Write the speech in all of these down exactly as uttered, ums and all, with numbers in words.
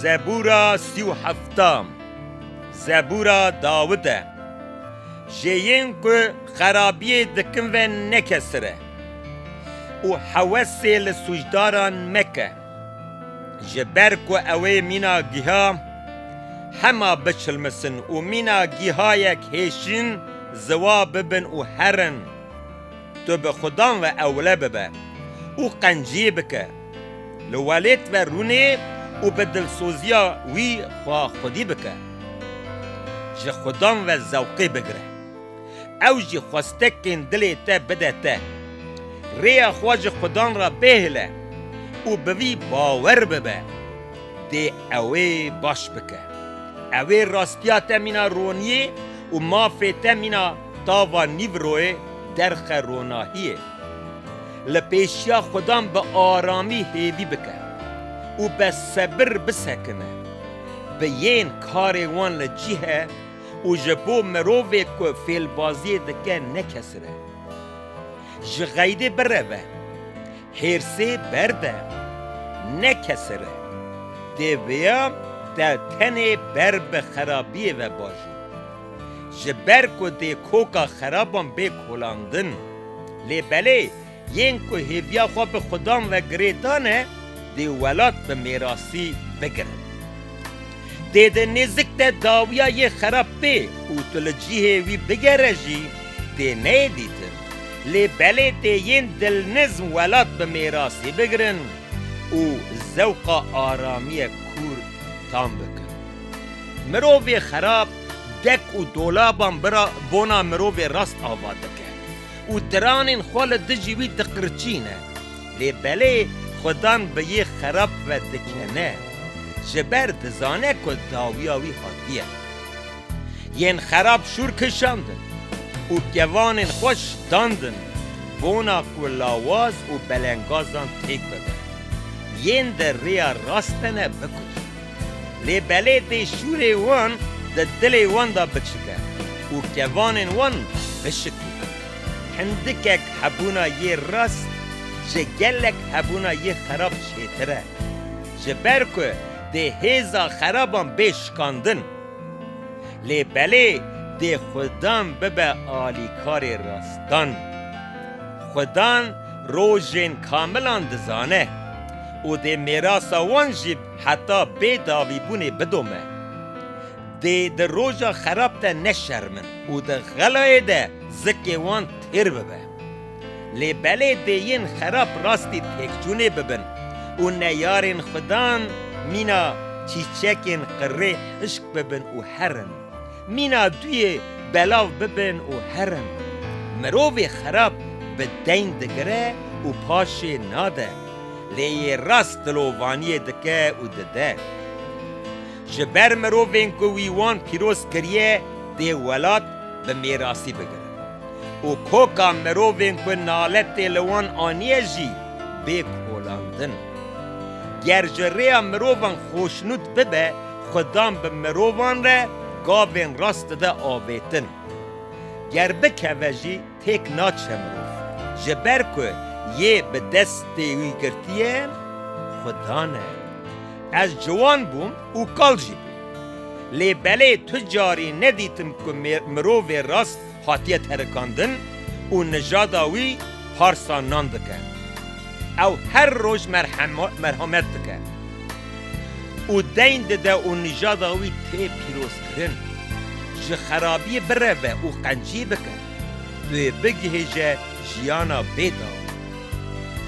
Zebûra sî û hefta. Zebûra Dawid e. Ji yên ku xerabiyê dikin ve nekesire û hewesê li sûcdaran meke. Ji ber ku ew ê mîna giha hema biçilmisin û mîna gihayek hêşîn ziwa bibin û herin. Tu bi Xudan ve ewle bibe û qenciyê bike. Li welêt ve rûnê û bi dilsoziya wî xwe xwedî bike. Ji Xudan ve zewqê bigire. Ew jî xwestekên dilê te bide te. Rêya xwe ji Xudan re bêhile û bi vî bawer bibe. Dê ew ê baş bike. Ew ê rastiya te mîna roniyê û mafê te mîna tava nîvroyê derxe ronahiyê. Li pêşiya Xudan bi aramî hêvî bike û bi sebir bisekine. Bi yên karê wan li cî he û ji bo mirovê ku fêlbaziyê dike nekesire. Ji xeydê bireve, hêrsê berde, nekesire. Dê vêya te tenê ber bi xerabiyê ve bajû. Ji ber ku dê koka xeraban bê kolandin. Lê belê yên ku hêviya xwe bi Xudan ve girê dane, dê welat bi mêrasî bigirin. Dê di nêzik de dawiya yê xerab bê û tu li cihê wî bigere jî, dê neyê dîtin. Lê belê dê yên dilnizm welat bi mêrasî bigirin û zewqa aramiyek kûr tam bikin. Mirovê xerab dek û dolaban bira bona mirovê rast ava dike û diranên xwe li dijî wî diqirçîne. Lê belê Xudan bi yê xerab ve dikene, ji ber dizane ku dawiya wî hatiye. Yên xerab şûr kişandin û kevanên xwe şitandin, bona ku lawaz û belengazan têk bibe. Yên di rêya rast de ne bikujin. Lê belê dê şûrê wan di dilê wan de biçike û kevanên wan bişikînin. Hindikek hebûna yê rast ji gelek hebûna yê xerab çêtir e. Ji ber ku dê hêza xeraban bê şikandin. Lê belê dê Xudan bibe alîkarê rastan. Xudan rojên kamilan dizane û dê mêrasa wan jî heta bê davîbûnê bidome. Dê di roja xerab de neşermin û di xelayê de zikê wan têr bibe. Lê belê dê yên xerab rastî têkçûnê bibin û neyarên Xudan mîna çîçekên qirê hişk bibin û herin. Mîna duyê belav bibin û herin. Mirovê xerab bi deyn digire û paşê nade. Lê yê rast dilovaniyê dike û dide. Ji ber mirovên ku wî wan pîroz kiriye, dê welat bi mêrasî bigirin. Û koka mirovên ku naletê li wan aniye jî bê kolandin. Ger ji rêya mirovan xoşnûd bibe, Xudan bi mirovan re gavên rast dide avêtin. Ger bikeve jî têk naçe mirov, ji ber ku yê bi destê wî girtiye Xudan e. Ez ciwan bûm û kal jî bûm. Lê belê tu carî nedîtim ku mê-, mirovê rast hatiye terikandin û nijada wî parsa nan dike. Ew her roj merhemo-, merhamet dike û deyn dide û nijada wî tê pîrozkirin. Ji xerabiyê bireve û qencî bike. Tu yê bigihêje jiyana bê dawî.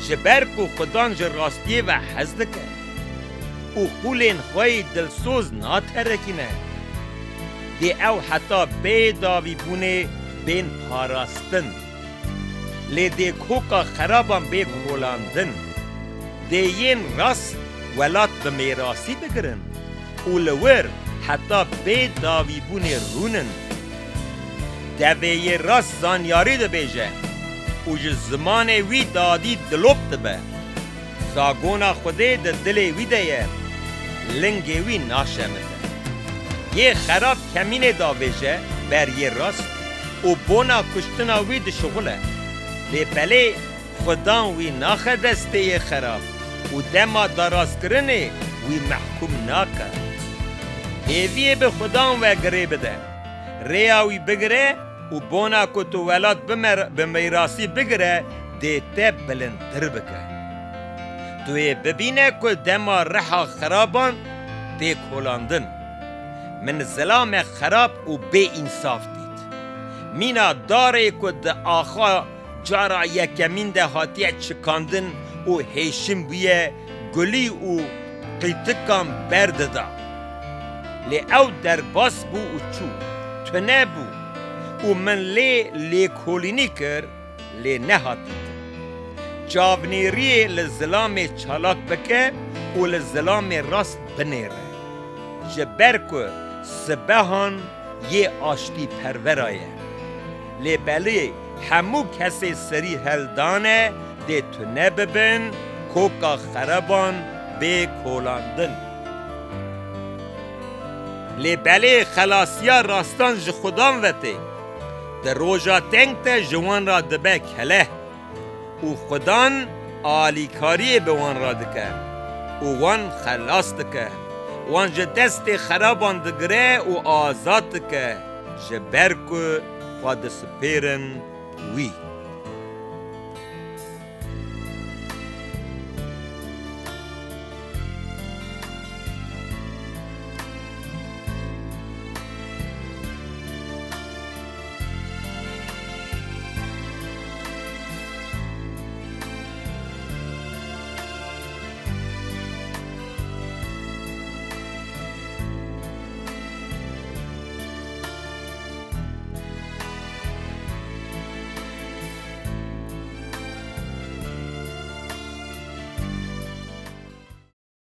Ji ber ku Xudan ji rastiyê ve hez dike û qûlên xwe yî dilsoz naterekîne, dê ew heta bê davîbûnê bên parastin. Lê dê koka xeraban bê kolandin. Dê yên rast welat bi mêrasî bigirin û li wir heta bê davîbûnê rûnin. Devê yê rast zanyarî dibêje û ji zimanê wî dadî dilop dibe. Zagona Xwedê di dilê wî de ye, lingê wî naşemite. Yê xerab kemînê davêje ber yê rast û bona kuştina wî dişuxule. Lê belê Xudan wî naxe destê yê xerab û dema darazkirinê wî mehkûm nake. Hêviyê bi Xudan ve girê bide. Rêya wî bigire û bona ku tu welat bimer-, bi meyrasî bigire, dê te bilindtir bike. Tu yê bibîne ku dema riha xeraban tê kolandin. Min zilame xerab û bê însaf dît. Mîna darê ku di axa cara yekemîn de hatiye çikandin û hêşin bûye, gulî û qîtikan berdida. Lê ew derbas bû û çû. Tune bû û min lê lêkolînî kir, lê nehat dîtin. Çavnêriyê li zilamê çalak bike û li zilamê rast binêre. Ji ber ku sibehan yê aştîpervera ye. Lê belê hemû kesê serî heldane dê tune bibin, koka xereban bê kolandin. Lê belê xelasiya rastan ji Xudan ve tê. Di roja teng de ji wan re dibe keleh û Xudan alîkariyê bi wan re dike û wan xelas dike. Wan ji destê xeraban digire û azad dike, ji ber ku xwe disipêrin wî.